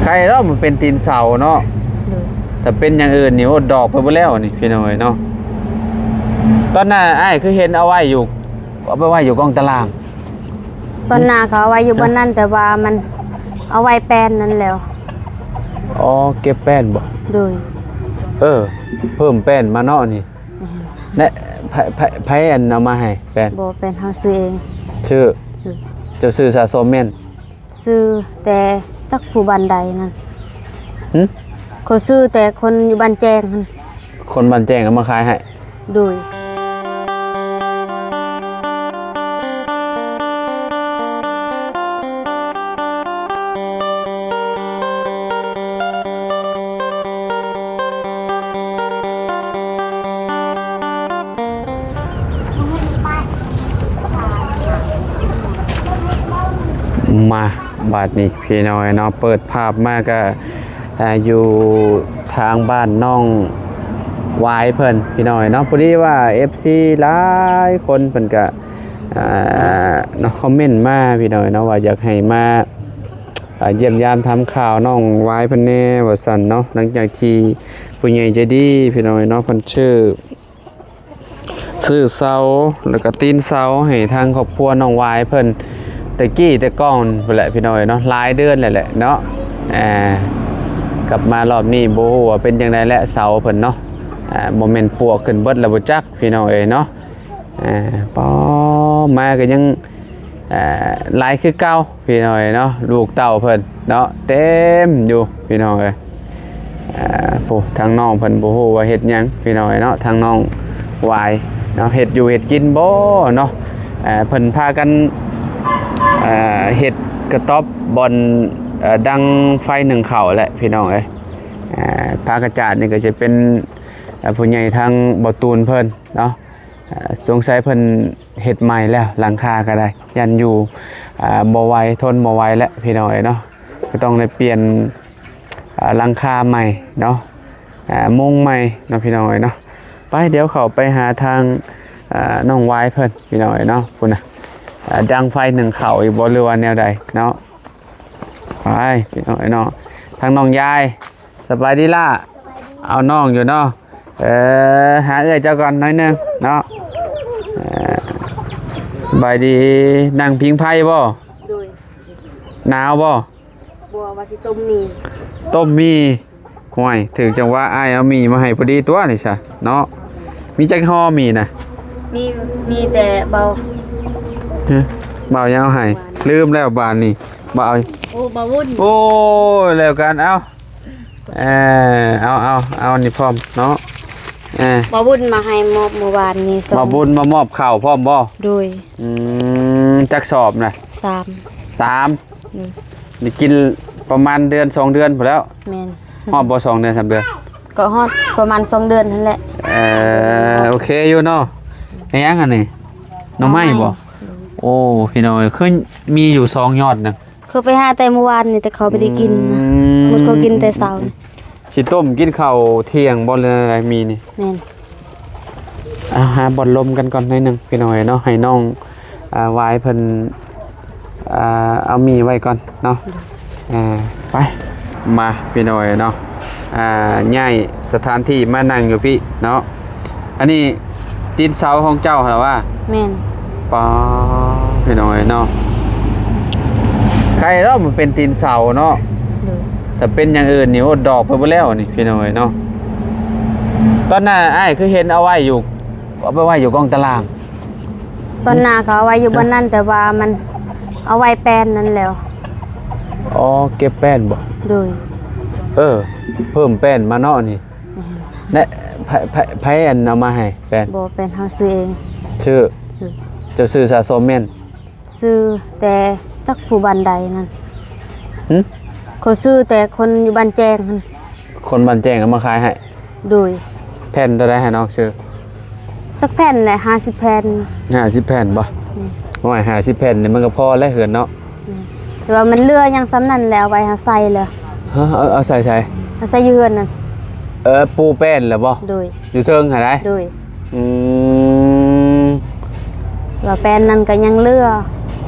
ໄຄເນາະ ມັນເປັນຕີນເສົາເນາະ. ໂດຍ. ຖ້າເປັນຢ່າງອື່ນນີ້ ໂອ້ ດອກໄປເບິດແລ້ວນີ້ ພີ່ນ້ອງເອີຍເນາະ. ຕອນນັ້ນອ້າຍຄືເຫັນເອົາໄວ້ຢູ່ ເອົາໄປໄວ້ຢູ່ກ້ອງຕາລ່າງ. ຕອນໜ້າເຂົາເອົາໄວ້ຢູ່ບ່ອນນັ້ນ ແຕ່ວ່າມັນເອົາໄວ້ແປ້ນນັ້ນແລ້ວ. ອໍ ເກັບແປ້ນບໍ່? ໂດຍ. ເອີ ເພີ່ມແປ້ນມາເນາະນີ້. ແມ່ນ. ແລະ ໃຜ ໃຜ ໃຜອັນເອົາມາໃຫ້ແປ້ນ? ບໍ່ ແປ້ນເຮົາຊື້ເອງ. ຊື້? ໂດຍ. ເຈົ້າຊື້ສະສົມແມ່ນ? ຊື້ແຕ່ຈັກຜູ້ບ້ານໃດນັ້ນ. ຫຶ? ເຂົາຊື້ແຕ່ຄົນຢູ່ບ້ານແຈ້ງຫັ້ນ. ຄົນບ້ານແຈ້ງເອົາມາຂາຍໃຫ້? ໂດຍ. ມາ ບາດນີ້ພີ່ນ້ອງເນາະ ເປີດພາບມາກະ ອ່າ ຢູ່ທາງບ້ານນ້ອງຫວາຍເພິ່ນ ພີ່ນ້ອງເນາະ. ພໍດີວ່າເອັຟຊີຫຼາຍຄົນເພິ່ນກະ ອ່າ ເນາະ ຄອມເມັນມາ ພີ່ນ້ອງເນາະ ວ່າຢາກໃຫ້ມາ ອ່າ ຢ້ຽມຢາມຖາມຂ່າວນ້ອງຫວາຍເພິ່ນແດ່ວ່າຊັ້ນເນາະ. ຫຼັງຈາກທີ່ຜູ້ໃຫຍ່ໃຈດີ ພີ່ນ້ອງເນາະ ເພິ່ນຊື້ ຊື້ເສົາ ແລ້ວກໍຕີນເສົາໃຫ້ທາງຄອບຄົວນ້ອງຫວາຍເພິ່ນ ແຕ່ກີ້ແຕ່ກ່ອນພຸ້ນແຫຼະ ພີ່ນ້ອງເອີຍເນາະ ຫຼາຍເດືອນແລ້ວແຫຼະເນາະ. ອ່າ ກັບມາລອບນີ້ບໍ່ຮູ້ວ່າເປັນຈັ່ງໃດແຫຼະ ເສົາເພິ່ນເນາະ. ອ່າ ບໍ່ແມ່ນປວກຂຶ້ນເບິດແລ້ວບໍ່ຈັກ ພີ່ນ້ອງເອີຍເນາະ. ອ່າ ປໍ ມາກໍຍັງ ອ່າ ຫຼາຍຄືເກົ່າ ພີ່ນ້ອງເອີຍເນາະ ລູກເຕົ້າເພິ່ນເນາະ ເຕັມຢູ່ ພີ່ນ້ອງເອີຍ. ອ່າ ໂອ້ ທາງນ້ອງເພິ່ນບໍ່ຮູ້ວ່າເຮັດຫຍັງ ພີ່ນ້ອງເນາະ ທາງນ້ອງຫວາຍເນາະ ເຮັດຢູ່ເຮັດກິນບໍ່ເນາະ. ເພິ່ນພາກັນ ເຮັດກະຕ໊ອບບ່ອນ ດັງໄຟໜຶ້ງເຂົ້າແຫຼະ ພີ່ນ້ອງເອີຍ. ພາກະຈາດນີ້ກໍຈະເປັນ ຜູ້ໃຫຍ່ທາງບໍ່ຕູນເພິ່ນເນາະ. ສົງໄສເພິ່ນເຮັດໃໝ່ແລ້ວ ຫຼັງຄາກໍໄດ້ ຢ້ານຢູ່ ອ່າ ບໍ່ໄຫວ ທົນບໍ່ໄຫວແລ້ວ ພີ່ນ້ອງເອີຍເນາະ ກໍຕ້ອງໄດ້ປ່ຽນ ອ່າ ຫຼັງຄາໃໝ່ເນາະ ອ່າ ມຸງໃໝ່ເນາະ ພີ່ນ້ອງເອີຍເນາະ. ໄປ ດຽວເຂົ້າໄປຫາທາງ ອ່າ ນ້ອງຫວາຍເພິ່ນ ພີ່ນ້ອງເອີຍເນາະ. ພຸ້ນນະ ອ່າ ດັງໄຟໜຶ້ງເຂົ້າອີກບໍ່ ຫຼືວ່າແນວໃດເນາະ. ໄປ ພີ່ນ້ອງເອີຍເນາະ ທາງນ້ອງຍາຍ ສະບາຍດີຫຼ້າ? ເອົານ້ອງຢູ່ເນາະ. ເອີ ຫາເອື້ອຍເຈົ້າກ່ອນໜ້ອຍໜຶ່ງເນາະ. ເອີ ສະບາຍດີ ນັ່ງຜິງໄຟບໍ່? ໂດຍ. ໜາວບໍ່? ບໍ່ ວ່າຊິຕົ້ມໝີ່. ຕົ້ມໝີ່? ຫ້ວຍ ຖືກຈັງຫວະ ອ້າຍເອົາໝີ່ມາໃຫ້ພໍດີຕົວະນີ້ຊະເນາະ. ມີຈັກຫໍ່ໝີ່ນະ? ມີ ມີແຕ່ເບົາ ຮະ ເບົາຍັງເອົາໃຫ້? ລືມແລ້ວບາດນີ້ ເບົາ ໂອ້ ເບົາວຸ້ນ. ໂອ້ຍ ແລ້ວກັນ ເອົາ ເອີ ເອົາ ເອົາ ເອົານີ້ພ້ອມເນາະ. ເອີ ບ່າວບຸນມາໃຫ້ມອບມື້ວານນີ້ສອງ ບ່າວບຸນມາມອບເຂົ້າພ້ອມບໍ່? ໂດຍ. ອືມ ຈັກສອບນະ? ສາມ ສາມ. ໂດຍ. ໄດ້ກິນປະມານເດືອນສອງເດືອນພຸ້ນແລ້ວ. ແມ່ນ. ຮອດບໍ່ ສອງເດືອນ ສາມເດືອນ? ກໍຮອດປະມານສອງເດືອນຫັ້ນແຫຼະ. ເອີ ໂອເຄຢູ່ເນາະ. ອີຫຍັງອັນນີ້? ໜໍ່ໄມ້ບໍ່? ໜໍ່ໄມ້. ໂອ້ ພີ່ນ້ອງເອີຍ ຄືມີຢູ່ສອງຍອດນະ. ເຂົາໄປຫາແຕ່ມື້ວານນີ້ ແຕ່ເຂົາບໍ່ໄດ້ກິນ. ອືມ ໝົດເຂົາກິນແຕ່ເຊົ້າ. ຊິຕົ້ມກິນເຂົ້າທ່ຽງບໍ່ ຫຼືໃດມີນີ້? ແມ່ນ. ເອົາ ຫາບ່ອນລົມກັນກ່ອນໜ້ອຍໜຶ່ງ ພີ່ນ້ອງເອີຍເນາະ ໃຫ້ນ້ອງ ອ່າ ຫວາຍເພິ່ນ ອ່າ ເອົາໝີ່ໄວ້ກ່ອນເນາະ. ອ່າ ໄປ ມາ ພີ່ນ້ອງເອີຍເນາະ ອ່າ ຍ້າຍສະຖານທີ່ມານັ່ງຢູ່ພີ້ເນາະ. ອັນນີ້ຕີນເສົາຂອງເຈົ້າຫັ້ນລະຫວາ? ແມ່ນ. ປາ ພີ່ນ້ອງເອີຍເນາະ ໄຄເນາະ ມັນເປັນຕີນເສົາເນາະ. ໂດຍ. ຖ້າເປັນຢ່າງອື່ນນີ້ ໂອ້ ດອກໄປເບິດແລ້ວນີ້ ພີ່ນ້ອງເອີຍເນາະ. ຕອນໜ້າອ້າຍຄືເຫັນເອົາໄວ້ຢູ່ ເອົາໄປໄວ້ຢູ່ກ້ອງຕາລ່າງ. ຕອນໜ້າເຂົາເອົາໄວ້ຢູ່ບ່ອນນັ້ນ ແຕ່ວ່າມັນເອົາໄວ້ແປ້ນນັ້ນແລ້ວ. ອໍ ເກັບແປ້ນບໍ່? ໂດຍ. ເອີ ເພີ່ມແປ້ນມາເນາະນີ້. ແມ່ນ. ແລະ ໃຜ ໃຜ ໃຜອັນເອົາມາໃຫ້ແປ້ນ? ບໍ່ ແປ້ນເຮົາຊື້ເອງ. ຊື້? ໂດຍ. ເຈົ້າຊື້ສະສົມແມ່ນ? ຊື້ແຕ່ຈັກຜູ້ບ້ານໃດນັ້ນ. ຫຶ? ເຂົາຊື້ແຕ່ຄົນຢູ່ບ້ານແຈ້ງຫັ້ນ. ຄົນບ້ານແຈ້ງເອົາມາຂາຍໃຫ້? ໂດຍ. ແຜ່ນເທົ່າໃດໃຫ້ນ້ອງຊື້? ຈັກແຜ່ນແຫຼະ ຫ້າສິບແຜ່ນ. ຫ້າສິບແຜ່ນບໍ່? ອືມ. ໂອ້ຍ ຫ້າສິບແຜ່ນນີ້ມັນກໍພໍແລ້ວເຮືອນເນາະ. ອືມ. ແຕ່ວ່າມັນເຫຼືອຍັງສ່ຳນັ້ນແຫຼະ ເອົາໄວ້ຫາໃສ່ແລ້ວ. ຮະ? ເອົາ ເອົາໃສ່ໃສ? ເອົາໃສ່ຢູ່ເຮືອນນັ້ນ. ເອີ ປູແປ້ນແລ້ວບໍ່? ໂດຍ. ຢູ່ເທິງຫັ້ນໃດ? ໂດຍ. ອືມ ວ່າແຜ່ນນັ້ນກໍຍັງເຫຼືອ.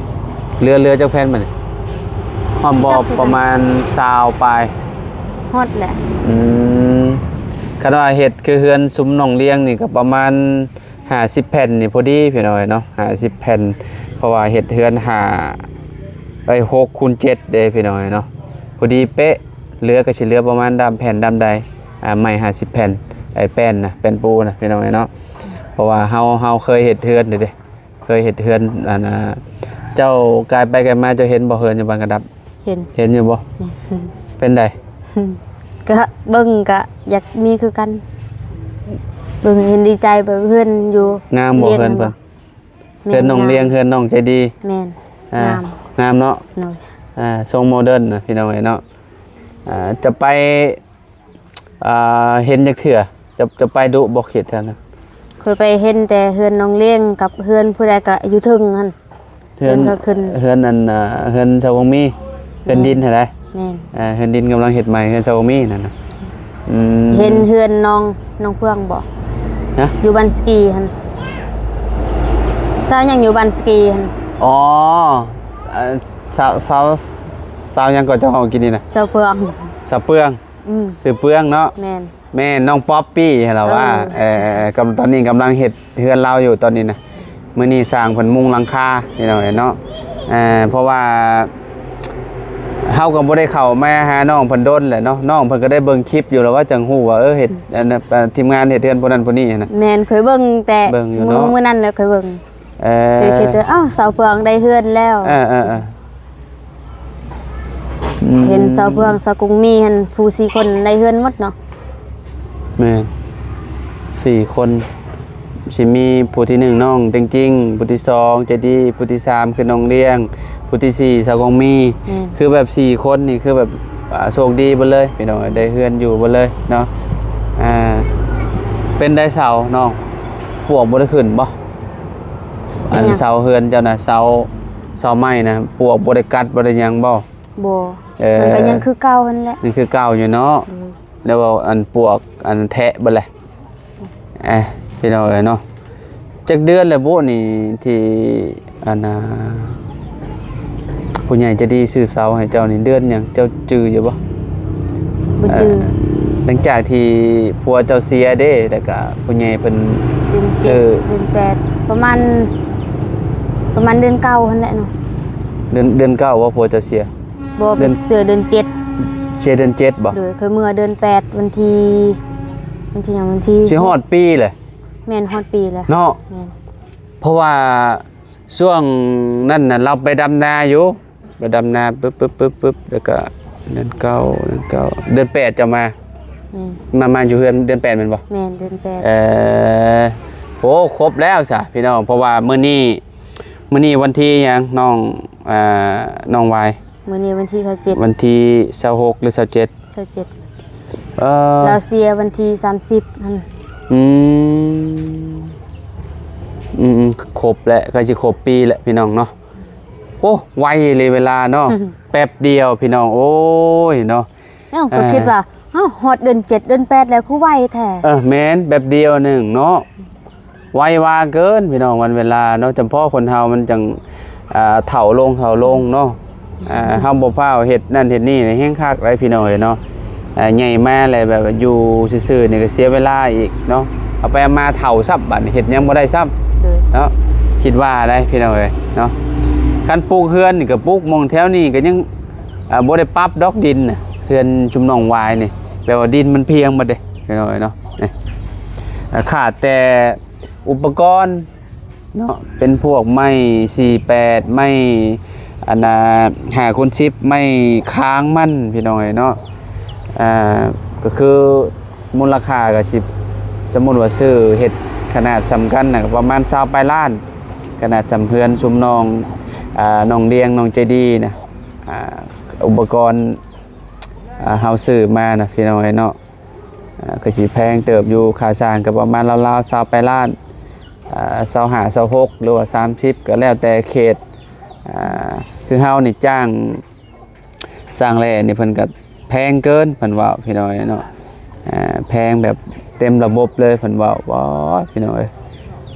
ເຫຼືອ ເຫຼືອຈັກແຜ່ນບັດນີ້? ຫ ຮອດບໍ່? ປະມານຊາວປາຍ. ຮອດແຫຼະ. ອືມ ຄັນວ່າເຮັດຄືເຮືອນຊຸມນ້ອງລ້ຽງນີ້ກໍປະມານຫ້າສິບແຜ່ນນີ້ພໍດີພີ່ນ້ອງເອີຍເນາະ, ຫ້າສິບແຜ່ນ ເພາະວ່າເຮັດເຮືອນຫ້າ ເອີຍ ຫົກຄູນເຈັດເດ້ພີ່ນ້ອງເອີຍເນາະ, ພໍດີເປະ. ເຫຼືອກໍຊິເຫຼືອປະມານດ້າມແຜ່ນດ້າມໃດ ອ່າ ໄມ້ຫ້າສິບແຜ່ນ ໄອ້ແປ້ນນະ ແປ້ນປູນະພີ່ນ້ອງເອີຍເນາະ. ເພາະວ່າເຮົາ ເຮົາເຄີຍເຮັດເຮືອນເດ້ ເຄີຍເຮັດເຮືອນ ອັນ ອ່າ ເຈົ້າກາຍໄປກາຍມາ ເຈົ້າເຫັນບໍ່ເຮືອນຢູ່ບ້ານກະດັບ? ເຫັນ. ເຫັນຢູ່ບໍ່? ແມ່ນ. ເປັນໃດ? ກະເບິ່ງກະຢາກມີຄືກັນ, ເບິ່ງເຫັນດີໃຈ ແບບເຮືອນຢູ່. ງາມບໍ່ເຮືອນເພິ່ນ? ແມ່ນ. ເຮືອນນ້ອງລ້ຽງ ງາມ. ເຮືອນນ້ອງໃຈດີ. ແມ່ນ. ອ່າ ງາມ. ງາມເນາະ. ໂດຍ. ອ່າ ຊົງໂມເດີນນະພີ່ນ້ອງເອີຍເນາະ. ອ່າ ຈະໄປ ອ່າ ເຫັນຈັກເທື່ອ? ຈະ ຈະໄປດຸບໍ່ເຂດແຖວນັ້ນ? ຂ້ອຍໄປເຫັນແຕ່ເຮືອນນ້ອງລ້ຽງກັບເຮືອນຜູ້ໃດກະຢູ່ເທິງຫັ້ນ. ເຮືອນ ເຮືອນກໍຂຶ້ນ ເຮືອນອັນ ອ່າ ເຮືອນຊາວກົງມີ ເຮືອນດິນຫັ້ນໃດ. ແມ່ນ. ອ່າ ເຮືອນດິນກຳລັງເຮັດໃໝ່ ເຮືອນຊາວກົງມີນັ້ນນະ. ອືມ ເຫັນເຮືອນນ້ອງ ນ້ອງເຟືອງບໍ່? ຮະ? ຢູ່ບ້ານສະກີຫັ້ນ. ຊາວຫຍັງຢູ່ບ້ານສະກີຫັ້ນ? ອໍ ເອີ ຊາວ ຊາວ ຊາວຫຍັງກໍເຈົ້າເວົ້າກີ້ນີ້ນະ? ຊາວເຟືອງ. ຊາວເຟືອງ. ອືມ ຊື່ເຟືອງເນາະ. ແມ່ນ. ແມ່ນ ນ້ອງປັອບປີ້ຫັ້ນລະວ່າ. ເອີ ເອີ ເອີ ກຳ ຕອນນີ້ກຳລັງເຮັດເຮືອນລາວຢູ່ຕອນນີ້ນະ. ມື້ນີ້ຊ່າງເພິ່ນມຸງຫຼັງຄາພີ່ນ້ອງເອີຍເນາະ. ເອີ ເພາະວ່າເຮົາກໍບໍ່ໄດ້ເຂົ້າມາຫານ້ອງເພິ່ນດົນແຫຼະເນາະ, ນ້ອງເພິ່ນກໍໄດ້ເບິ່ງຄລິບຢູ່ລະວ່າ ຈັ່ງຮູ້ວ່າ ເອີ ເຮັດ ອືມ ອັນນັ້ນ ທີມງານເຮັດເຮືອນຜູ້ນັ້ນຜູ້ນີ້ຫັ້ນນະ. ແມ່ນ ຂ້ອຍເບິ່ງແຕ່ ເບິ່ງຢູ່ເນາະ ມື້ ມື້ນັ້ນແຫຼະ ຂ້ອຍເບິ່ງ. ເອີ ເຄີຍຄິດວ່າ ອ້າວ ສາວເຟືອງໄດ້ເຮືອນແລ້ວ. ເອີ ເອີ ເອີ ອືມ ເຫັນສາວເຟືອງ ສາວກຸງມີຫັ້ນ ຜູ້ສີ່ຄົນໄດ້ເຮືອນໝົດເນາະ. ແມ່ນ ສີ່ຄົນ ຊິມີຜູ້ທີໜຶ່ງນ້ອງເຕັງຈິງ, ຜູ້ທີສອງໃຈດີ, ຜູ້ທີສາມຄືນ້ອງລ້ຽງ, ຜູ້ທີສີ່ສາວກົງມີ. ແມ່ນ ຄືແບບສີ່ຄົນນີ້ ຄືແບບ ອ່າ ໂຊກດີເບິດເລີຍພີ່ນ້ອງ, ໄດ້ເຮືອນຢູ່ເບິດເລີຍເນາະ. ອ່າ ເປັນໄດເສົານ້ອງ ປວກບໍ່ໄດ້ຂຶ້ນບໍ່? ອັນ ຫຍັງ? ເສົາເຮືອນເຈົ້ານະ ເສົາ ເສົາໄມ້ນະ ປວກບໍ່ໄດ້ກັດບໍ່ໄດ້ຫຍັງບໍ່? ບໍ່. ເອີ ມັນກໍຍັງຄືເກົ່າຫັ້ນແຫຼະ. ຍັງຄືເກົ່າຢູ່ເນາະ. ອືມ ແລ້ວວ່າອັນປວກອັນແທະເບິດແຫຼະ. ເອີ ພີ່ນ້ອງເອີຍເນາະ, ຈັກເດືອນແລ້ວບຸນີ້ທີ່ອັນນ່າ ຜູ້ໃຫຍ່ໃຈດີຊື້ເສົາໃຫ້ເຈົ້ານີ້ ເດືອນຫຍັງ ເຈົ້າຈື່ຢູ່ບໍ່? ບໍ່ຈື່. ເອີ ຫຼັງຈາກທີ່ຜົວເຈົ້າເສຍເດ້ ແລ້ວກະຜູ້ໃຫຍ່ເພິ່ນ ເດືອນເຈັດ ຊື້ ເດືອນແປດ ປະມານ ປະມານເດືອນເກົ້າຫັ້ນແຫຼະເນາະ. ເດືອນ ເດືອນເກົ້າບໍ່ຜົວເຈົ້າເສຍ? ບໍ່ ເດືອນ ເສຍເດືອນເຈັດ. ເສຍເດືອນເຈັດບໍ່? ໂດຍ ຂ້ອຍເມືອເດືອນແປດ ວັນທີ ວັນທີຫຍັງ ວັນທີ ຊິຮອດປີແຫຼະ. ແມ່ນ ຮອດປີແລ້ວເນາະ. ແມ່ນ ເພາະວ່າຊ່ວງນັ້ນນະ ລາວໄປດຳນາຢູ່ ໄປດຳນາປຶບໆໆ ແລ້ວກໍເດືອນເກົ້າ ເດືອນເກົ້າ ເດືອນແປດເຈົ້າມາ. ແມ່ນ ມາ ມາຢູ່ເຮືອນເດືອນແປດແມ່ນບໍ່? ແມ່ນ ເດືອນແປດ. ເອີ ໂອ້ ຄົບແລ້ວຊະພີ່ນ້ອງ, ເພາະວ່າມື້ນີ້ ມື້ນີ້ວັນທີຫຍັງ ນ້ອງ ອ່າ ນ້ອງວາຍ? ມື້ນີ້ວັນທີຊາວເຈັດ ວັນທີຊາວຫົກ ຫຼື ຊາວເຈັດ? ຊາວເຈັດ. ເອີ ລາວເສຍວັນທີສາມສິບຫັ້ນ. ອືມ ອືມໆ ຄົບແລ້ວ ໃກ້ຊິຄົບປີແລ້ວພີ່ນ້ອງເນາະ. ໂອ້ ໄວເລີຍເວລາເນາະ. ແປັບດຽວພີ່ນ້ອງ ໂອ້ຍເນາະ. ເອົ້າ ກໍຄິດວ່າ ເອົ້າ ຮອດເດືອນເຈັດ ເດືອນແປດແລ້ວ ຄືໄວແທ້. ເອີ ແມ່ນ ແປັບດຽວໜຶ່ງເນາະ. ໄວວາເກີນພີ່ນ້ອງ ວັນເວລາເນາະ, ຈຳເພາະຄົນເຮົາມັນຈັ່ງ ອ່າ ເຖົ້າລົງ ເຖົ້າລົງເນາະ. ອ່າ ເຮົາບໍ່ຟ້າວເຮັດນັ້ນເຮັດນີ້ແຮງຄັກໄດ໋ພີ່ນ້ອງເອີຍເນາະ. ອ່າ ໃຫຍ່ມາແລ້ວແບບວ່າຢູ່ຊື່ໆນີ້ກໍເສຍເວລາອີກເນາະ, ເອົາໄປເອົາມາເຖົ້າຊ້ຳ ບັດນີ້ເຮັດຫຍັງບໍ່ໄດ້ຊ້ຳ. ໂດຍ ເນາະ ຄິດວ່າໄດ໋ພີ່ນ້ອງເອີຍເນາະ. ຄັນປູກເຮືອນນີ້ກໍປູກໝ່ອງແຖວນີ້ກໍຍັງ ອ່າ ບໍ່ໄດ້ປັບດອກດິນນະ ເຮືອນຊຸມນ້ອງວາຍນີ້ ແປວ່າດິນມັນພຽງໝົດເດ້ພີ່ນ້ອງເອີຍເນາະ. ນີ້ ອ່າ ຂາດແຕ່ອຸປະກອນເນາະ ເປັນພວກໄມ້ສີ່ແປດ ໄມ້ ອັນນ່າ ຫ້າຄູນສິບ ໄມ້ຄ້າງມັນພີ່ນ້ອງເອີຍເນາະ. ອ່າ ກໍຄືມູນລະຄ່າກໍຊິ ສົມມຸດວ່າຊື້ເຮັດຂະໜາດສ່ຳກັນນະ ກໍປະມານຊາວປາຍລ້ານ, ຂະໜາດສ່ຳເຮືອນຊຸມນ້ອງ ອ່າ ນ້ອງລ້ຽງ ນ້ອງໃຈດີນະ. ອ່າ ອຸປະກອນ ອ່າ ເຮົາຊື້ມານະພີ່ນ້ອງເອີຍເນາະ. ອ່າ ກໍຊິແພງເຕີບຢູ່ ຄ່າສ້າງກໍປະມານລາວໆຊາວປາຍລ້ານ ອ່າ ຊາວຫ້າ ຊາວຫົກ ຫຼືວ່າສາມສິບ ກໍແລ້ວແຕ່ເຂດ. ອ່າ ຄືເຮົານີ້ຈ້າງຊ່າງແຫຼ່ນີ້ ເພິ່ນກໍແພງເກີນ ເພິ່ນເວົ້າພີ່ນ້ອງເອີຍເນາະ. ອ່າ ແພງແບບເຕັມລະບົບເລີຍ ເພິ່ນເວົ້າ. ໂອ້ຍ ພີ່ນ້ອງເອີຍ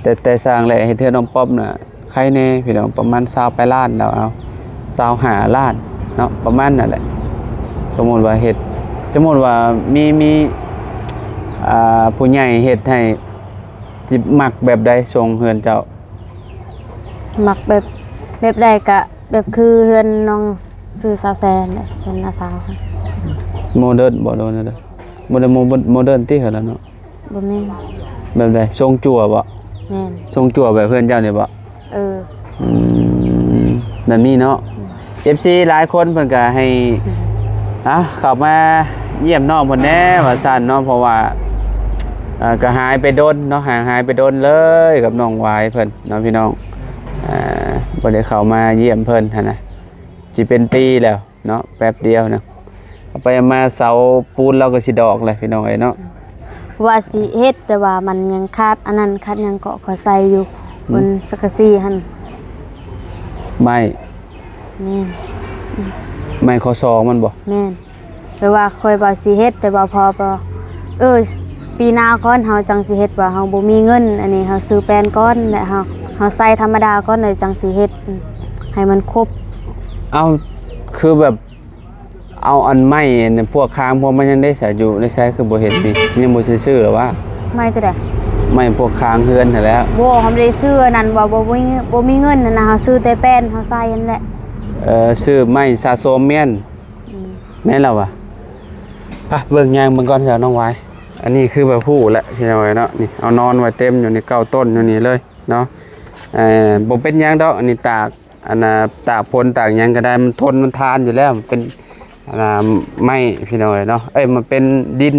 ແຕ່ ແຕ່ຊ່າງແຫຼ່ເຮັດເຮືອນນ້ອງປ້ອມນະ ໃຄແດ່ພີ່ນ້ອງ ປະມານຊາວປາຍລ້ານແລ້ວ ເອົາ ຊາວຫ້າລ້ານ ເນາະ ປະມານນັ້ນແຫຼະ. ສົມມຸດວ່າເຮັດ ສົມມຸດວ່າມີ ມີ ອ່າ ຜູ້ໃຫຍ່ເຮັດໃຫ້ ຊິມັກແບບໃດ ຊົງເຮືອນເຈົ້າ? ມັກແບບ ແບບໃດກະແບບຄືເຮືອນນ້ອງຊື່ສາວແຊນແຫຼະ ເຮືອນນ້າສາວ. ໂມເດີນບໍ່ ຫຼືວ່າແນວໃດ? ບໍ່ໄດ້ໂມ ໂມເດີນຕິເຮືອນລະເນາະ? ບໍ່ແມ່ນ. ແບບໃດ? ຊົງຈັ່ວບໍ່? ແມ່ນ. ຊົງຈັ່ວແບບເຮືອນເຈົ້ານີ້ບໍ່? ເອີ. ອືມ ແບບນີ້ເນາະ. ອືມ ເອັຟຊີຫຼາຍຄົນເພິ່ນກໍໃຫ້ ອືມ ເອົາ ເຂົ້າມາຢ້ຽມນ້ອງເພິ່ນແດ່ວ່າຊັ້ນເນາະ ເພາະວ່າ ເອີ ກໍຫາຍໄປດົນເນາະ ຫ່າງຫາຍໄປດົນເລີຍກັບນ້ອງຫວາຍເພິ່ນເນາະ ພີ່ນ້ອງ. ເອີ ບໍ່ໄດ້ເຂົ້າມາຢ້ຽມເພິ່ນຫັ້ນນະ ຊິເປັນປີແລ້ວເນາະ ແປັບດຽວນະ. ເອົາໄປເອົາມາເສົາປູນລາວກໍຊິດອກແຫຼະ ພີ່ນ້ອງເອີຍເນາະ. ວ່າຊິເຮັດ ແຕ່ວ່າມັນຍັງຂາດອັນນັ້ນຂາດຫຍັງເກາະ ຂ້ອຍໃສ່ຢູ່ ອືມ ບົນສັງກະສີຫັ້ນ. ໄມ້? ແມ່ນ. ໄມ້ ຂໍ້ສອງມັນບໍ່? ແມ່ນ. ແຕ່ວ່າຂ້ອຍວ່າຊິເຮັດ ແຕ່ວ່າພໍ່ບອກ ເອີ ປີໜ້າກ່ອນເຮົາຈັ່ງຊິເຮັດ ວ່າເຮົາບໍ່ມີເງິນ ອັນນີ້ເຮົາຊື້ແປ້ນກ່ອນ ແລະເຮົາ ເຮົາໃສ່ທຳມະດາກ່ອນ ແລ້ວຈັ່ງຊິເຮັດ ອືມ ໃຫ້ມັນຄົບ. ເອົ້າ ຄືແບບ ເອົາອັນໄມ້ອັນພວກຄາງພວກມັນຍັງໄດ້ສາ ຢູ່ໃນໃສຄືບໍ່ເຫັນນີ້ ຍັງບໍ່ໄດ້ຊື້ລະຫວາ? ໄມ້ຕົວໃດ? ໄມ້ພວກຄາງເຮືອນຫັ້ນແຫຼະ. ບໍ່ ເຮົາບໍ່ໄດ້ຊື້ອັນນັ້ນ ວ່າບໍ່ມີ ບໍ່ມີເງິນຫັ້ນນະ ເຮົາຊື້ແຕ່ແປ້ນເຮົາໃສ່ຫັ້ນແຫຼະ. ເອີ ຊື້ໄມ້ສະສົມແມ່ນ. ອືມ ແມ່ນແລ້ວຫວາ? ໄປເບິ່ງ ຍ່າງເບິ່ງກ່ອນຊະນ້ອງຫວາຍ. ອັນນີ້ຄືວ່າຮູ້ແຫຼະ ພີ່ນ້ອງເອີຍເນາະ ນີ້ເອົານອນໄວ້ເຕັມຢູ່ນີ້ ເກົ້າຕົ້ນຢູ່ນີ້ເລີຍເນາະ. ເອີ ບໍ່ເປັນຫຍັງດອກ ອັນນີ້ຕາກ ອັນນ່າ ຕາກຝົນຕາກຫຍັງກໍໄດ້ ມັນທົນມັນທານຢູ່ແລ້ວ ມັນເປັນ ອັນນ່າ ໄມ້ ພີ່ນ້ອງເອີຍເນາະ ເອີຍ ມັນເປັນດິນ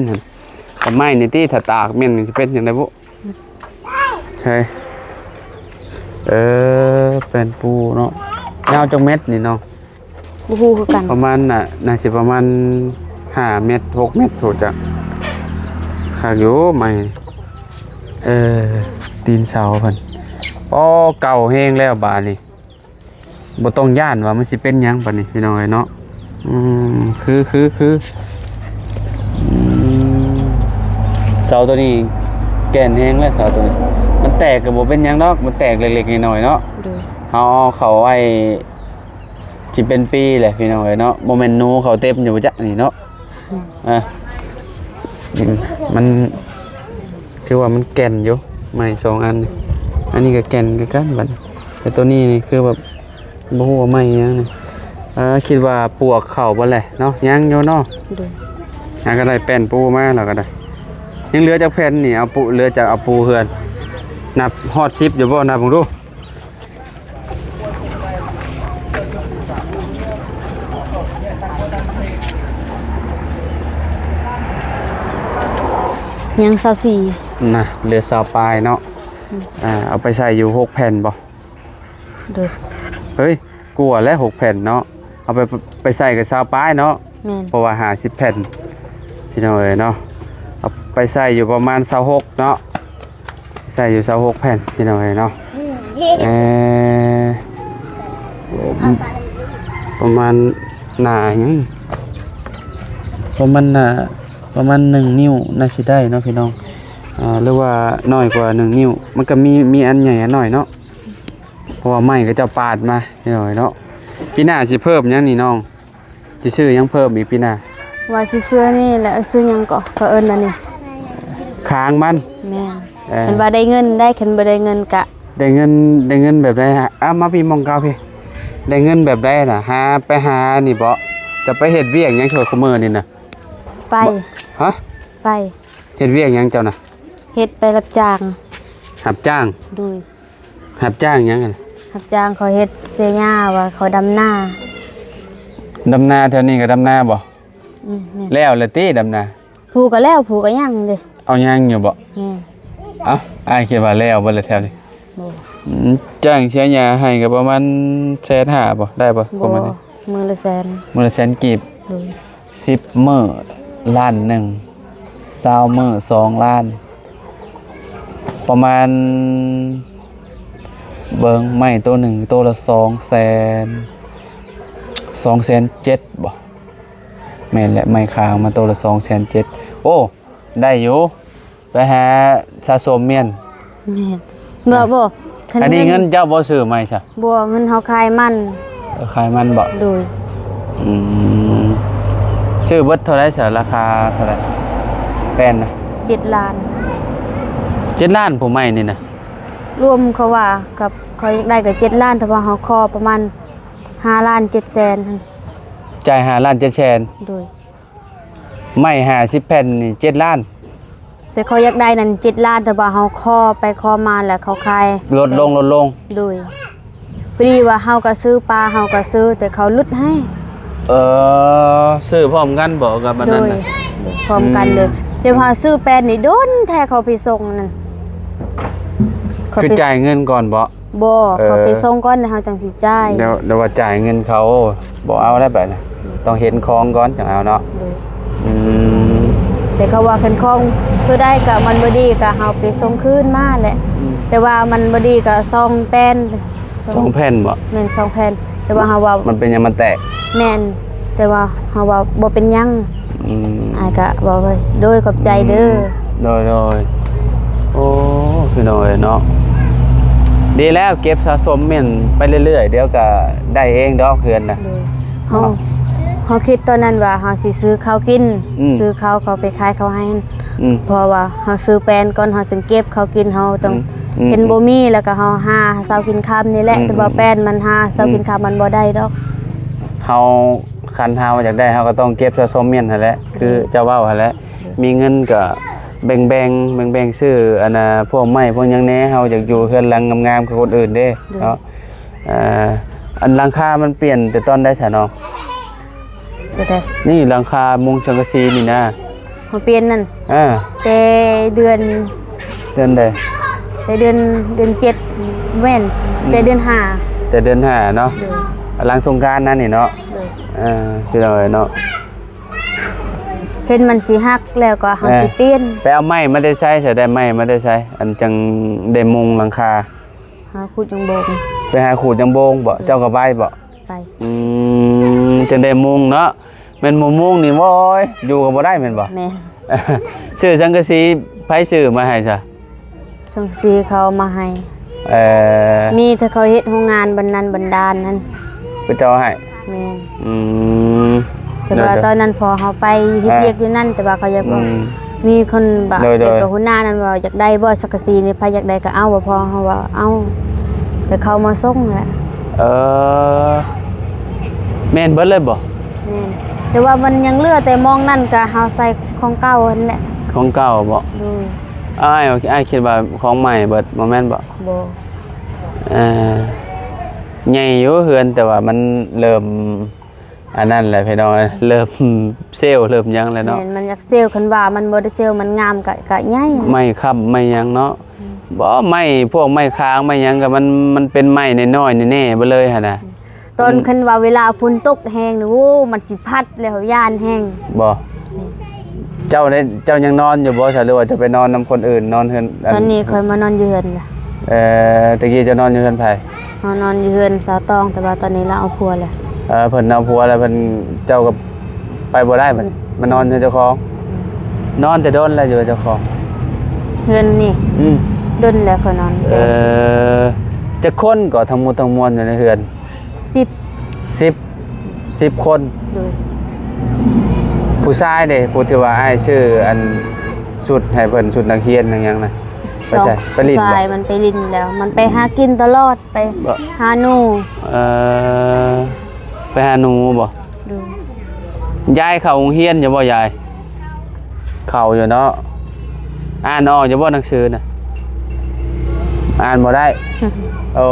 ແຕ່ໄມ້ນີ້ຕິ ຖ້າຕາກແມ່ນຊິເປັນຈັ່ງໃດບຸ? ໃຊ່ ເອີ ແປ້ນປູເນາະ. ຍາວຈັກແມັດນີ້ນ້ອງ? ບໍ່ຮູ້ຄືກັນ. ປະມານ ໜ້າ ໜ້າຊິປະມານຫ້າແມັດ ຫົກແມັດ ໂຫ ຈັກຄັກຢູ່ໄມ້. ເອີ ຕີນເສົາເພິ່ນ ອໍ ເກົ່າແຮງແລ້ວບາດນີ້. ບໍ່ຕ້ອງຢ້ານວ່າມັນຊິເປັນຫຍັງບາດນີ້ ພີ່ນ້ອງເອີຍເນາະ. ອືມ ຄື ຄື ຄື ອືມ ເສົາໂຕນີ້ແກ່ນແຮງແລ້ວ ເສົາໂຕນີ້ ມັນແຕກກໍບໍ່ເປັນຫຍັງດອກ ມັນແຕກເລັກໆນ້ອຍໆເນາະ. ໂດຍ ເຮົາເອົາເຂົ້າໄວ້ຊິເປັນປີແຫຼະ ພີ່ນ້ອງເອີຍເນາະ. ບໍ່ແມ່ນໜູເຂົ້າເຕັມຢູ່ບໍ່ຈັກນີ້ເນາະ. ອ່າ ມັນ ຖືວ່າມັນແກ່ນຢູ່ ໄມ້ສອງອັນນີ້ ອັນນີ້ກໍແກ່ນຄືກັນບັດນີ້. ແຕ່ໂຕນີ້ນີ້ຄືແບບບໍ່ຮູ້ວ່າໄມ້ຫຍັງນີ້. ເອີ ຄິດວ່າປວກເຂົ້າບໍ່ແຫຼະເນາະ ຍັງຢູ່ເນາະ. ໂດຍ ຫາກໍໄດ້ແປ້ນປູມາແລ້ວກໍໄດ້. ຍັງເຫຼືອຈັກແຜ່ນນີ້ ເອົາປູ ເຫຼືອຈາກເອົາປູເຮືອນ ນັບຮອດສິບຢູ່ບໍ່? ນັບເບິ່ງດູ. ຍັງຊາວສີ່ນະ ເຫຼືອຊາວປາຍເນາະ. ອືມ ອ່າ ເອົາໄປໃສ່ຢູ່ຫົກແຜ່ນບໍ່? ໂດຍ ເຮີ້ຍ ກວ່າແລ້ວຫົກແຜ່ນເນາະ ເອົາໄປ ໄປໃສ່ກໍຊາວປາຍເນາະ. ແມ່ນ ເພາະວ່າຫ້າສິບແຜ່ນ ພີ່ນ້ອງເອີຍເນາະ. ເອົາໄປໃສ່ຢູ່ປະມານຊາວຫົກເນາະ ໃສ່ຢູ່ຊາວຫົກແຜ່ນ ພີ່ນ້ອງເອີຍເນາະ. ເອີ ປະມານໜ້າຫຍັງ ປະມານໜ້າ ປະມານໜຶ່ງນິ້ວໜ້າຊິໄດ້ເນາະ ພີ່ນ້ອງ. ເອີ ຫຼືວ່ານ້ອຍກວ່າໜຶ່ງນິ້ວ ມັນກໍມີ ມີອັນໃຫຍ່ອັນນ້ອຍເນາະ ເພາະວ່າໄມ້ເຂົາເຈົ້າປາດມາ ພີ່ນ້ອງເອີຍເນາະ. ປີໜ້າຊິເພີ່ມຫຍັງນີ້ນ້ອງ? ຊິຊື້ຫຍັງເພີ່ມອີກປີໜ້າ? ວ່າຊິຊື້ອັນນີ້ແຫຼະ ຊື້ຫຍັງເກາະ ເຂົາເອີ້ນອັນນີ້ ຄາງມັນ. ແມ່ນ ເອີ ຄັນວ່າໄດ້ເງິນໄດ໋ ຄັນບໍ່ໄດ້ເງິນກະ ໄດ້ເງິນ ໄດ້ເງິນແບບໃດ? ອ່າ ມາພີ່ ມອງເກົ່າພີ່ ໄດ້ເງິນແບບໃດນະ? ຫາ ໄປຫານີ້ບໍ? ຈະໄປເຮັດວຽກຫຍັງຊ່ວງຊຸມື້ນີ້ນະ? ໄປ ຮະ? ໄປ ເຮັດວຽກຫຍັງເຈົ້ານະ? ເຮັດໄປຮັບຈ້າງ. ຮັບຈ້າງ? ໂດຍ. ຮັບຈ້າງຫຍັງຫັ້ນ? ຮັບຈ້າງເຂົາເຮັດເສຍຫຍ້າ ວ່າເຂົາດຳນາ. ດຳນາແຖວນີ້ກໍດຳນາບໍ່? ອືມ ແມ່ນ. ແລ້ວລະຕິດຳນາ? ຜູ້ກໍແລ້ວ ຜູ້ກໍຍັງເດ້. ເອົາຍັງຢູ່ບໍ່? ແມ່ນ. ເອົ້າ ອ້າຍຄິດວ່າແລ້ວເບິດລະແຖວນີ້. ບໍ່. ອືມ ຈ້າງເສຍຫຍ້າໃຫ້ກໍປະມານແສນຫ້າບໍ່? ໄດ້ບໍ່? ບໍ່ ປະມານນີ້. ມື້ລະແສນ. ມື້ລະແສນກີບ. ໂດຍ. ສິບມື້ລ້ານໜຶ່ງ ຊາວມື້ສອງລ້ານ ປະມານ ເບິ່ງໄມ້ໂຕໜຶ່ງໂຕລະສອງແສນ ສອງແສນເຈັດບໍ່? ແມ່ນແຫຼະ ໄມ້ຄາງມາໂຕລະສອງແສນເຈັດ. ໂອ້ ໄດ້ຢູ່. ໄປຫາສະສົມແມ່ນ. ແມ່ນ. ບໍ່ ບໍ່ ຄັນ ອັນນີ້ເງິນ ເງິນເຈົ້າບໍ່ຊື້ໃໝ່ຊະ? ບໍ່ ເງິນເຮົາຂາຍມັນ. ເອີ ຂາຍມັນບໍ່? ໂດຍ. ອືມ ຊື້ເບິດເທົ່າໃດຊະ? ລາຄາເທົ່າໃດ? ແປ້ນນະ ເຈັດລ້ານ. ເຈັດລ້ານ ຜູ້ໃໝ່ນີ້ນະ? ລວມເຂົາວ່າກັບເຂົາຢາກໄດ້ກໍເຈັດລ້ານ ແຕ່ວ່າເຮົາຂໍປະມານຫ້າລ້ານເຈັດແສນ. ຈ່າຍຫ້າລ້ານເຈັດແສນ? ໂດຍ. ໄມ້ຫ້າສິບແຜ່ນນີ້ເຈັດລ້ານ? ແຕ່ເຂົາຢາກໄດ້ນັ້ນເຈັດລ້ານ ແຕ່ວ່າເຮົາຂໍໄປຂໍມາແລ້ວເຂົາຂາຍ ລົດລົງ ລົດລົງ. ໂດຍ. ພໍດີວ່າເຮົາກໍຊື້ ປາເຮົາກໍຊື້ ແຕ່ເຂົາຫຼຸດໃຫ້. ເອີ ຊື້ພ້ອມກັນບໍກັບອັນນັ້ນນະ? ໂດຍ ພ້ອມກັນເລີຍ. ອືມ ແຕ່ວ່າຊື້ແປ້ນນີ້ດົນແທ້ເຂົາໄປສົ່ງນັ້ນ. ຄືຈ່າຍເງິນກ່ອນບໍ? ບໍ່ ເອີ ເຂົາໄປສົ່ງກ່ອນ ແລ້ວເຮົາຈັ່ງຊິຈ່າຍ. ແລ້ວ ແລ້ວວ່າຈ່າຍເງິນເຂົາ ບໍ່ເອົາແລ້ວບາດນີ້ ຕ້ອງເຫັນຂອງກ່ອນຈັ່ງເອົາເນາະ. ໂດຍ. ອືມ ແຕ່ເຂົາວ່າຄັນຂອງຄືໃດກໍມັນບໍ່ດີກໍເຮົາໄປສົ່ງຄືນມາແຫຼະ. ອືມ ແຕ່ວ່າມັນບໍ່ດີກໍສອງແຜ່ນ. ສອງ ສອງແຜ່ນບໍ? ແມ່ນ ສອງແຜ່ນ. ແຕ່ວ່າເຮົາວ່າ ມັນເປັນຫຍັງມັນແຕກ? ແມ່ນ ແຕ່ວ່າເຮົາວ່າບໍ່ເປັນຫຍັງ. ອືມ ອ້າຍກະເວົ້າໄວ້ ໂດຍ ຂອບໃຈເດີ. ອືມ ໂດຍໆ. ໂອ້ ພີ່ນ້ອງເອີຍເນາະ ດີແລ້ວ ເກັບສະສົມແມ່ນໄປເລື້ອຍໆ ດຽວກະໄດ້ເອງດອກເຮືອນນະ. ໂດຍ. ເຮົາ ເຮົາຄິດຕອນນັ້ນວ່າເຮົາຊິຊື້ເຂົ້າກິນ. ອືມ ຊື້ເຂົ້າ ເຂົາໄປຂາຍເຂົ້າໃຫ້. ອືມ ເພາະວ່າເຮົາຊື້ແປ້ນກ່ອນ ເຮົາຈຶ່ງເກັບເຂົ້າກິນ. ເຮົາຕ້ອງ ອືມ ເຫັນບໍ່ມີ ແລ້ວກໍເຮົາຫາເຊົ້າກິນຄ່ຳນີ້ແຫຼະ. ອືມ ແຕ່ວ່າແປ້ນມັນຫາເຊົ້າ ອືມ ກິນຄ່ຳມັນບໍ່ໄດ້ດອກ. ເຮົາ ຄັນເຮົາຢາກໄດ້ ເຮົາກໍຕ້ອງເກັບສະສົມໝັ້ນຫັ້ນແຫຼະ ຄືເຈົ້າເວົ້າຫັ້ນແຫຼະ. ໂດຍ. ມີເງິນກໍແບ່ງໆ ແບ່ງໆ ຊື້ອັນນ່າ ພວກໄມ້ພວກຫຍັງແດ່ ເຮົາຢາກຢູ່ເຮືອນຫຼັງງາມໆ ຄືຄົນອື່ນເດ້. ໂດຍ. ເນາະ ອ່າ ອັນຫຼັງຄາມັນປ່ຽນແຕ່ຕອນໃດຊະນ້ອງ? ໂຕໃດ? ນີ້ຫຼັງຄາມຸງສັງກະສີນີ້ນະ. ເຮົາປ່ຽນນັ້ນ ເອີ ແຕ່ເດືອນ ເດືອນໃດ? ແຕ່ເດືອນ ເດືອນເຈັດ ແມ່ນ ອືມ ແຕ່ເດືອນຫ້າ. ແຕ່ເດືອນຫ້າເນາະ. ໂດຍ. ຫຼັງສົງການນັ້ນນີ້ເນາະ. ໂດຍ. ເອີ ພີ່ນ້ອງເອີຍເນາະ ເຫັນມັນຊິຫັກແລ້ວກໍເຮົາ ເອີ ຊິປ່ຽນ. ໄປເອົາໄມ້ມາແຕ່ໃສ? ໄດ້ໄມ້ມາແຕ່ໃສ ອັນຈັ່ງໄດ້ມຸງຫຼັງຄາ? ຫາຂູດຈັ່ງໂບງ. ໄປຫາຂູດຈັ່ງໂບງບໍ? ໂດຍ. ເຈົ້າກໍໄປບໍ? ໄປ. ອືມ ຈັ່ງໄດ້ມຸງເນາະ. ແມ່ນບໍ່ມຸງນີ້ ໂອ້ຍ ຢູ່ກໍບໍ່ໄດ້ແມ່ນບໍ່? ແມ່ນ. ຊື້ສັງກະສີ ໃຜຊື້ມາໃຫ້ຊະ? ສັງກະສີເຂົາເອົາມາໃຫ້. ເອີ ມີແຕ່ເຂົາເຮັດໂຮງງານບັນນັ້ນບັນດານນັ້ນ ເຂົາເຈົ້າໃຫ້. ແມ່ນ. ອືມ ແຕ່ວ່າ ໂດຍໆ ຕອນນັ້ນພໍ່ເຮົາໄປເຮັດ ອ່າ ວຽກຢູ່ນັ້ນ ແຕ່ວ່າເຂົາຢາກ ອືມ ມີຄົນບາ ໂດຍໆ ເປັນຫົວໜ້ານັ້ນວ່າຢາກໄດ້ບໍ່ ສັງກະສີນີ້ ໃຜຢາກໄດ້ກໍເອົາ. ພໍ່ເຮົາວ່າເອົາ ແຕ່ເຂົາມາສົ່ງແຫຼະ. ເອີ ແມ່ນເບິດເລີຍບໍ່? ແມ່ນ ແຕ່ວ່າມັນຍັງເຫຼືອແຕ່ໝ່ອງນັ້ນ ກະເຮົາໃສ່ຂອງເກົ່າຫັ້ນແຫຼະ. ຂອງເກົ່າບໍ່? ໂດຍ. ອ້າຍ ອ້າຍຄິດວ່າຂອງໃໝ່ເບິດ ບໍ່ແມ່ນບໍ່? ບໍ່. ເອີ ໃຫຍ່ຢູ່ເຮືອນ ແຕ່ວ່າມັນເລີ່ມ ອັນນັ້ນແຫຼະພີ່ນ້ອງເອີຍ ເລີ່ມເຊວເລີ່ມຫຍັງແລ້ວເນາະ. ແມ່ນ ມັນຢາກເຊວ ຄັນວ່າມັນບໍ່ໄດ້ເຊວ ມັນງາມກະ ກະໃຫຍ່. ໄມ້ຄ້ຳໄມ້ຫຍັງເນາະ. ອືມ ບໍ່ ໄມ້ ພວກໄມ້ຄາງໄມ້ຫຍັງກໍມັນ ມັນເປັນໄມ້ນ້ອຍໆ ແນ່ໆ ເບິດເລີຍຫັ້ນນະ. ອືມ ຕອນ ອືມ ຄັນວ່າເວລາຝົນຕົກແຮງນີ້ ໂອ້ ມັນຊິພັດແລ້ວ ຢ້ານແຮງ. ບໍ່? ແມ່ນ. ເຈົ້າໄດ້ ເຈົ້າຍັງນອນຢູ່ບໍ່ຊະ ຫຼືວ່າຈະໄປນອນນຳຄົນອື່ນ ນອນເຮືອນ ຕອນນີ້ຂ້ອຍມານອນຢູ່ເຮືອນລະ. ເອີ ແຕ່ກີ້ເຈົ້ານອນຢູ່ເຮືອນໃຜ? ເຮົານອນຢູ່ເຮືອນສາວຕອງ ແຕ່ວ່າຕອນນີ້ລາວເອົາຜົວແລ້ວ. ເອີ ເພິ່ນເອົາຜົວແລ້ວ ເພິ່ນ ເຈົ້າກໍໄປບໍ່ໄດ້ບັດນີ້ ມານອນເຮືອນເຈົ້າຂອງ. ອືມ ນອນແຕ່ດົນແລ້ວຢູ່ເຮືອນເຈົ້າຂອງ? ເຮືອນນີ້ ອືມ ດົນແລ້ວຂ້ອຍນອນ. ເອີ ຈັກຄົນກໍທັງໝົດທັງມວນຢູ່ໃນເຮືອນ? ສິບ. ສິບ ສິບຄົນ. ໂດຍ. ຜູ້ຊາຍເດ ຜູ້ທີ່ວ່າອ້າຍຊື້ອັນຊຸດໃຫ້ເພິ່ນ ຊຸດນັກຮຽນຫຍັງນະ? ໄປໃສ? ສອງ ໄປຫຼິ້ນບໍ່? ຜູ້ຊາຍມັນໄປຫຼິ້ນແລ້ວ ມັນໄປຫາກິນຕະຫຼອດ ໄປ ບໍ່ ຫາໜູ. ເອີ ໄປຫາໜູບໍ່? ໂດຍ. ຍາຍເຂົ້າໂຮງຮຽນຢູ່ບໍ່ຍາຍ? ເຂົ້າຢູ່ເນາະ. ອ່ານອອກຢູ່ບໍ່ໜັງສືນະ? ອ່ານບໍ່ໄດ້. ໂອ້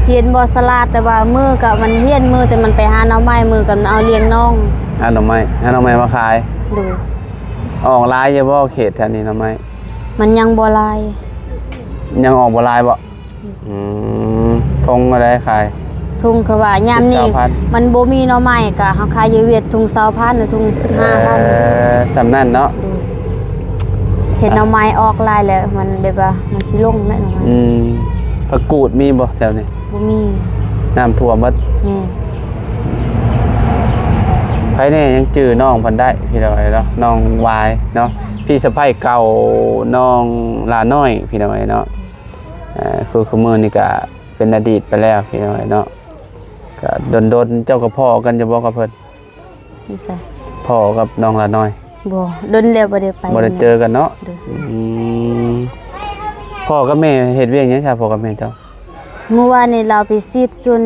ຮຽນບໍ່ສະຫຼາດ ແຕ່ວ່າມື້ກໍມັນຮຽນ ມື້ແຕ່ມັນໄປຫາໜໍ່ໄມ້ ມື້ກໍມັນເອົາລ້ຽງນ້ອງ. ຫາໜໍ່ໄມ້ ຫາໜໍ່ໄມ້ມາຂາຍ. ໂດຍ. ອອກຫຼາຍຢູ່ບໍ່ເຂດແຖວນີ້ໜໍ່ໄມ້? ມັນຍັງບໍ່ຫຼາຍ. ຍັງອອກບໍ່ຫຼາຍບໍ່? ອືມ ຖົງເທົ່າໃດຂາຍ? ຖົງ ເຂົາວ່າຍາມນີ້ ສິບ ຊາວພັນ ມັນບໍ່ມີໜໍ່ໄມ້ ກະເຮົາຂາຍຢູ່ຫວຽດ ຖົງຊາວພັນ ຖົງສິບຫ້າພັນ. ເອີ ສ່ຳນັ້ນເນາະ. ໂດຍ. ເຫັນໜໍ່ໄມ້ອອກຫຼາຍແລ້ວ ມັນແບບວ່າມັນຊິລົງແຫຼະໜໍ່ໄມ້. ອືມ ຜັກກູດມີບໍ່ແຖວນີ້? ບໍ່ມີ. ນ້ຳຖ້ວມເບິດ. ແມ່ນ. ໃຜແດ່ຍັງຈື່ນ້ອງເພິ່ນໄດ້ ພີ່ນ້ອງເອີຍເນາະ ນ້ອງຫວາຍເນາະ ພີ່ສະໃພ້ເກົ່ານ້ອງຫຼ້ານ້ອຍ ພີ່ນ້ອງເອີຍເນາະ. ເອີ ຄື ຄືມື້ນີ້ກະເປັນອະດີດໄປແລ້ວ ພີ່ນ້ອງເອີຍເນາະ. ກ ກໍດົນໆ ເຈົ້າກໍພໍ້ກັນຢູ່ບໍ່ກັບເພິ່ນ? ຢູ່ໃສ? ພໍ້ກັບນ້ອງຫຼ້ານ້ອຍ? ບໍ່ ດົນແລ້ວບໍ່ໄດ້ໄປ ບໍ່ໄດ້ເຈີກັນເນາະ. ໂດຍ. ອືມ ພໍ່ກັບແມ່ເຮັດວຽກຫຍັງຊະ? ພໍ່ກັບແມ່ເຈົ້າ? ມື້ວານນີ້ລາວໄປສີດສວນ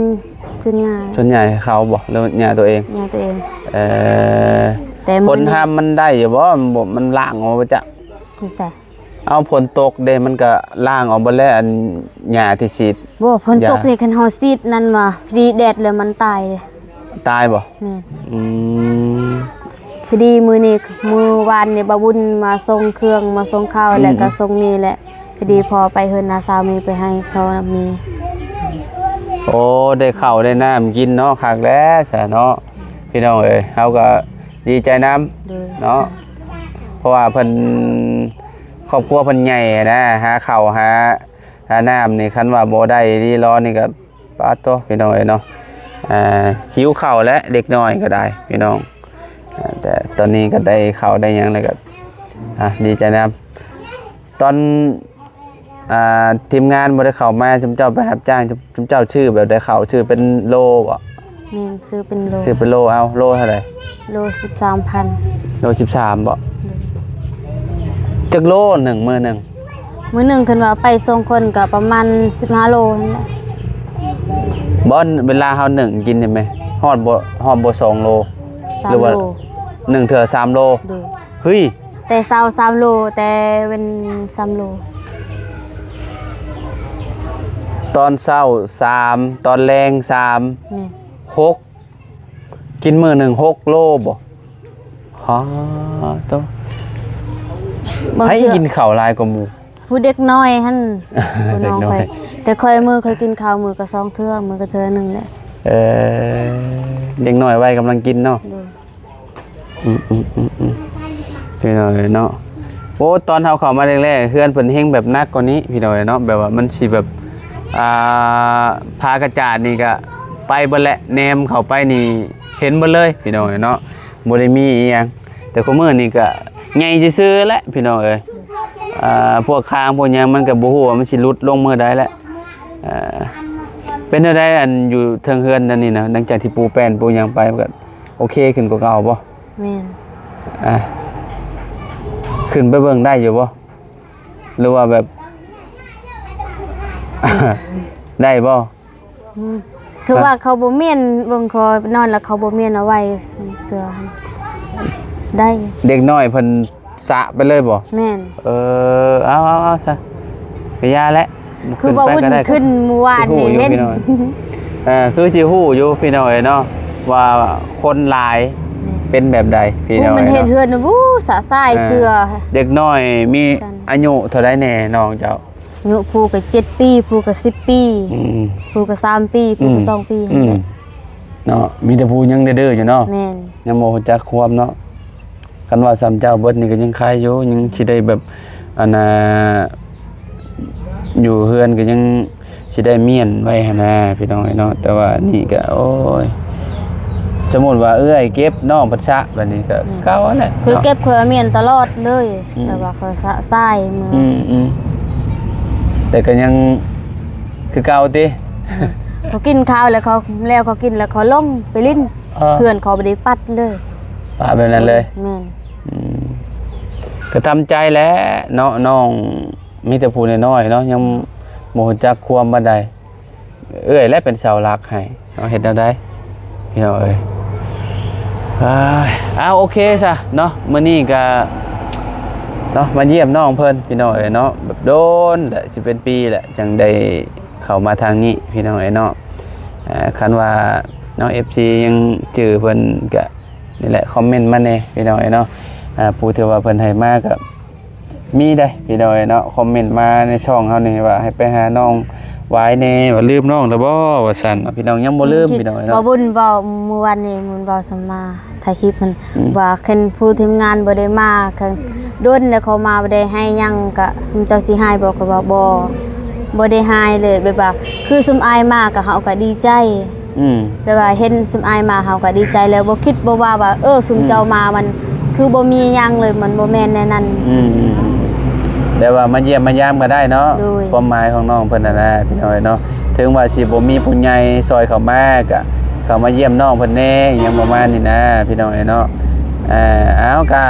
ສວນຫຍ້າ. ສວນຫຍ້າໃຫ້ເຂົາບໍ່ ຫຼືຫຍ້າຕົວເອງ? ຫຍ້າຕົວເອງ. ເອີ ແຕ່ມື້ນີ້ ຜົນຮາມມັນໄດ້ຢູ່ບໍ່? ມັນບໍ່ ມັນລ້າງອອກບໍ່ຈັກ? ຢູ່ໃສ? ເອົາ ຝົນຕົກເດ້ ມັນກໍລ້າງອອກເບິດແລ້ວ ອັນຫຍ້າທີ່ສີດ. ບໍ່ ຝົນຕົກນີ້ ຢ່າ ຄັນເຮົາສີດນັ້ນວ່າ ພໍດີແດດແລ້ວມັນຕາຍເດ້. ຕາຍບໍ່? ແມ່ນ. ອືມ ພໍດີມື້ນີ້ ມື້ວານນີ້ ບ່າວບຸນມາສົ່ງເຄື່ອງ ມາສົ່ງເຂົ້າ ອືມ ແລ້ວກໍສົ່ງນີ້ແຫຼະ ພໍດີພໍໄປເຮືອນນ້າສາວມີ ໄປໃຫ້ເຂົານຳມີ. ໂອ້ ໄດ້ເຂົ້າໄດ້ນ້ຳກິນເນາະ ຄັກແລ້ວຊະເນາະ ພີ່ນ້ອງເອີຍ. ເຮົາກໍດີໃຈນຳ ໂດຍ ເນາະ ເພາະວ່າເພິ່ນ ຄອບຄົວເພິ່ນໃຫຍ່ນະ ຫາເຂົ້າຫາ ຫານ້ຳນີ້ ຄັນວ່າບໍ່ໄດ້ລີລໍນີ້ກໍ ປາດໂທ້ ພີ່ນ້ອງເອີຍເນາະ. ອ່າ ຫິວເຂົ້າແຫຼະ ເດັກນ້ອຍກໍໄດ້ ພີ່ນ້ອງ. ອ່າ ແຕ່ຕອນນີ້ກໍໄດ້ເຂົ້າໄດ້ຫຍັງແລ້ວກໍ ອ່າ ດີໃຈນຳ. ຕອນ ອ່າ ທີມງານບໍ່ໄດ້ເຂົ້າມາ ຊຸມເຈົ້າໄປຮັບຈ້າງ ຊຸມ ຊຸມເຈົ້າຊື້ແບບໃດເຂົ້າ? ຊື້ເປັນໂລບໍ່? ແມ່ນ ຊື້ເປັນໂລ. ຊື້ເປັນໂລ. ເອົາ ໂລເທົ່າໃດ? ໂລສິບສາມພັນ. ໂລສິບສາມບໍ່? ໂດຍ. ຈັກໂລໜຶ່ງ ມື້ໜຶ່ງ? ມື້ໜຶ່ງ ຄັນວ່າໄປສອງຄົນກໍປະມານສິບຫ້າໂລຫັ້ນແຫຼະ. ບໍ່ ເວລາເຮົາໜຶ້ງກິນນີ້ແມ່ນຮອດບໍ່ ຮອດບໍ່ສອງໂລ? ສາມໂລ. ຫຼືວ່າໜຶ້ງເທື່ອສາມໂລ? ໂດຍ. ເຮີ້ຍ ແຕ່ເຊົ້າສາມໂລ ແຕ່ເວັນສາມໂລ. ຕອນເຊົ້າສາມ ຕອນແລງສາມ. ແມ່ນ. ຫົກ ກິນມື້ໜຶ່ງຫົກໂລບໍ່? ຮາໂຕ ບາງເທື່ອ ໃຜກິນເຂົ້າຫຼາຍກວ່າໝູ່? ຜູ້ເດັກນ້ອຍຫັ້ນ ຜູ້ນ້ອງຂ້ອຍ. ເດັກນ້ອຍ. ແຕ່ຂ້ອຍມື້ຂ້ອຍກິນເຂົ້າມື້ກະສອງເທື່ອ ມື້ກະເທື່ອໜຶ່ງແຫຼະ. ເອີ ເດັກນ້ອຍໄວກຳລັງກິນເນາະ. ໂດຍ. ອືມໆໆໆ ພີ່ນ້ອງເອີຍເນາະ. ໂອ້ ຕອນເຮົາເຂົ້າມາແລກໆ ເຮືອນເພິ່ນເຮັງແບບໜັກກວ່ານີ້ ພີ່ນ້ອງເອີຍເນາະ. ແບບວ່າມັນຊິແບບ ອ່າ ຝາກະຈາດນີ້ກະໄປເບິດແຫຼະ ແນມເຂົ້າໄປນີ້ເຫັນເບິດເລີຍ ພີ່ນ້ອງເອີຍເນາະ. ບໍ່ໄດ້ມີອີ່ຫຍັງ ແຕ່ຄູ່ມື້ນີ້ກະໃຫຍ່ຊື່ໆແຫຼະ ພີ່ນ້ອງເອີຍ. ອ່າ ພວກຄາງພວກຫຍັງມັນກະບໍ່ຮູ້ວ່າມັນຊິຫຼຸດລົງມື້ໃດແຫຼະ. ເອີ ເປັນແນວໃດ ອັນຢູ່ເທິງເຮືອນອັນນີ້ນະ ຫຼັງຈາກທີ່ປູແປ້ນປູຫຍັງໄປ ມັນກະໂອເຄຂຶ້ນກວ່າເກົ່າບໍ່? ແມ່ນ. ອ່າ ຂຶ້ນໄປເບິ່ງໄດ້ຢູ່ບໍ່? ຫຼືວ່າແບບ ໄດ້ບໍ່? ອືມ ຄືວ່າເຂົາບໍ່ມ້ຽນ ເບິ່ງຂໍນອນແລ້ວເຂົາບໍ່ມ້ຽນເອົາໄວ້ເສື້ອ ໄດ້ ເດັກນ້ອຍເພິ່ນ ສະໄປເລີຍບໍ່? ແມ່ນ. ເອີ ເອົາໆໆ ຊະ ກະຢ່າແຫຼະ ຄືວ່າ ຂຶ້ນໄປກໍໄດ້ ຫວຸ່ນຂຶ້ນມື້ວານນີ້ ຄືຊິຮູ້ຢູ່ ເຫັນ ພີ່ນ້ອງ ເອີ ຄືຊິຮູ້ຢູ່ ພີ່ນ້ອງເອີຍເນາະ ວ່າຄົນຫຼາຍ ແມ່ນ ເປັນແບບໃດ ພີ່ນ້ອງເອີຍເນາະ. ມັນເຮັດເຮືອນ ອູ້ ສະສາຍ ເອີ ເສື້ອ ເດັກນ້ອຍມີ ຈັນ ອາຍຸເທົ່າໃດແດ່ນ້ອງເຈົ້າ? ອາຍຸຜູ້ກໍເຈັດປີ ຜູ້ກໍສິບປີ ອືມ ຜູ້ກໍສາມປີ ອືມ ຜູ້ກໍສອງປີ ອືມ ຫັ້ນແຫຼະ ເນາະ. ມີແຕ່ຜູ້ຍັງເດີໆຢູ່ເນາະ ແມ່ນ ຍັງບໍ່ຮູ້ຈັກຄວາມເນາະ. ຄັນວ່າສ່ຳເຈົ້າເບິດນີ້ກໍຍັງໄຄຢູ່ ຍັງຊິໄດ້ແບບ ອັນນ່າ ຢູ່ເຮືອນກໍຍັງຊິໄດ້ມ້ຽນໄວ້ຫັ້ນນະ ພີ່ນ້ອງເອີຍເນາະ. ແຕ່ວ່ານີ້ກໍ ໂອ້ຍ ສົມມຸດວ່າເອື້ອຍເກັບ ນ້ອງພັດສະ ບາດນີ້ກໍ ແມ່ນ ເກົ່າຫັ້ນແຫຼະ ຄື ເນາະ ເກັບຂ້ອຍມ້ຽນຕະຫຼອດເລີຍ ອືມ ແຕ່ວ່າຂ້ອຍສະສາຍເມືອ ອືມໆ ແຕ່ກໍຍັງຄືເກົ່າຕິ? ອືມ ເຂົາກິນຂ້າວແລ້ວ ເຂົາ ແລ້ວເຂົາກິນແລ້ວເຂົາລົງໄປຫຼິ້ນ ເອີ ເພື່ອນເຂົາບໍ່ໄດ້ປັດເລີຍ ປະແບບນັ້ນເລີຍ ແມ່ນ ອືມ ກໍຕາມໃຈແຫຼະເນາະ ນ້ອງມີແຕ່ຜູ້ນ້ອຍໆເນາະ ຍັງບໍ່ຮູ້ຈັກຄວາມປານໃດ ເອື້ອຍແຫຼະເປັນເສົາຫຼັກໃຫ້ ເຮົາເຮັດແນວໃດ ພີ່ນ້ອງເອີຍ. ອ້າຍ ອ້າວ ໂອເຄຊະເນາະ ມື້ນີ້ກະເນາະ ມາຢ້ຽມນ້ອງເພິ່ນ ພີ່ນ້ອງເອີຍເນາະ ແບບໂດນແຫຼະ ຊິເປັນປີແຫຼະ ຈັ່ງໄດ້ເຂົ້າມາທາງນີ້ ພີ່ນ້ອງເອີຍເນາະ. ອ່າ ຄັນວ່າເນາະ ເອັຟຊີ ຍັງຈື່ເພິ່ນກະນີ້ແຫຼະ ຄອມເມັນມາແດ່ ພີ່ນ້ອງເອີຍເນາະ. ອ່າ ຜູ້ທີ່ວ່າເພິ່ນໃຫ້ມາກະ ມີເດ້ພີ່ນ້ອງເອີຍເນາະ ຄອມເມັນມາໃນຊ່ອງເຮົານີ້ວ່າໃຫ້ໄປຫານ້ອງຫວາຍແດ່ ວ່າລືມນ້ອງແລ້ວບໍ່ ວ່າຊັ້ນເນາະ ພີ່ນ້ອງ ຍັງບໍ່ລືມ ອືມ ພີ່ນ້ອງເອີຍເນາະ. ບໍ່ບຸນເວົ້າມື້ວານນີ້ ບຸນເວົ້າສຳມາຖ່າຍຄລິບຫັ້ນ ອືມ ວ່າຄັນຜູ້ທີມງານບໍ່ໄດ້ມາ ຄັນດົນແລ້ວເຂົາມາບໍ່ໄດ້ໃຫ້ຫຍັງ ກະເຈົ້າຊິໃຫ້ບໍ່ ຂ້ອຍວ່າບໍ່ ບໍ່ໄດ້ໃຫ້ເລີຍ ແບບວ່າຄືຊຸມອ້າຍມາ ກະເຮົາກະດີໃຈ ອືມ ແບບວ່າເຫັນຊຸມອ້າຍມາເຮົາກໍດີໃຈແລ້ວ ບໍ່ຄິດບໍ່ວ່າວ່າ ເອີ ຊຸມເຈົ້າມາມັນຄືບໍ່ມີຫຍັງເລີຍ ມັນບໍ່ແມ່ນແນວນັ້ນ ອືມ ແບບວ່າມາຢ້ຽມມາຢາມກໍໄດ້ເນາະ ໂດຍ ຄວາມໝາຍຂອງນ້ອງເພິ່ນຫັ້ນນະ ພີ່ນ້ອງເອີຍເນາະ. ເຖິງວ່າຊິບໍ່ມີຜູ້ໃຫຍ່ຊ່ອຍເຂົ້າມາ ກະ ເຂົ້າມາຢ້ຽມນ້ອງເພິ່ນແດ່ ອີ່ຫຍັງປະມານນີ້ນະ ພີ່ນ້ອງເອີຍເນາະ. ເອີ ເອົາ ກະ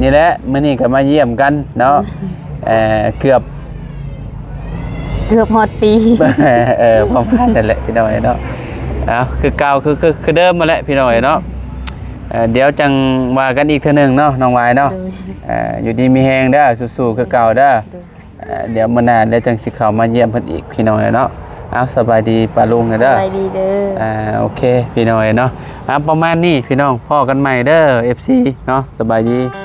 ນີ້ແຫຼະ ມື້ນີ້ກໍມາຢ້ຽມກັນເນາະ. ເອີ ເກືອບ ເກືອບຮອດປີ ເອີ ປະມານນັ້ນແຫຼະ ພີ່ນ້ອງເອີຍເນາະ. ເອົາ ຄືເກົ່າ ຄື ຄື ຄືເດີມຫັ້ນແຫຼະ ພີ່ນ້ອງເອີຍເນາະ. ເອີ ດຽວຈັ່ງວ່າກັນອີກເທື່ອໜຶ່ງເນາະ ນ້ອງຫວາຍເນາະ. ໂດຍ ເອີ ຢູ່ດີມີແຮງເດີ ສູ້ໆຄືເກົ່າເດີ. ໂດຍ ເອີ ດຽວມື້ໜ້າ ດຽວຈັ່ງຊິເຂົ້າມາຢ້ຽມເພິ່ນອີກ ພີ່ນ້ອງເອີຍເນາະ. ເອົາ ສະບາຍດີປ້າລຸງເດີ ສະບາຍດີເດີ. ອ່າ ໂອເຄ ພີ່ນ້ອງເອີຍເນາະ. ອ່າ ປະມານນີ້ ພີ່ນ້ອງ ພໍ້ກັນໃໝ່ເດີ ເອັຟຊີເນາະ. ສະບາຍດີ.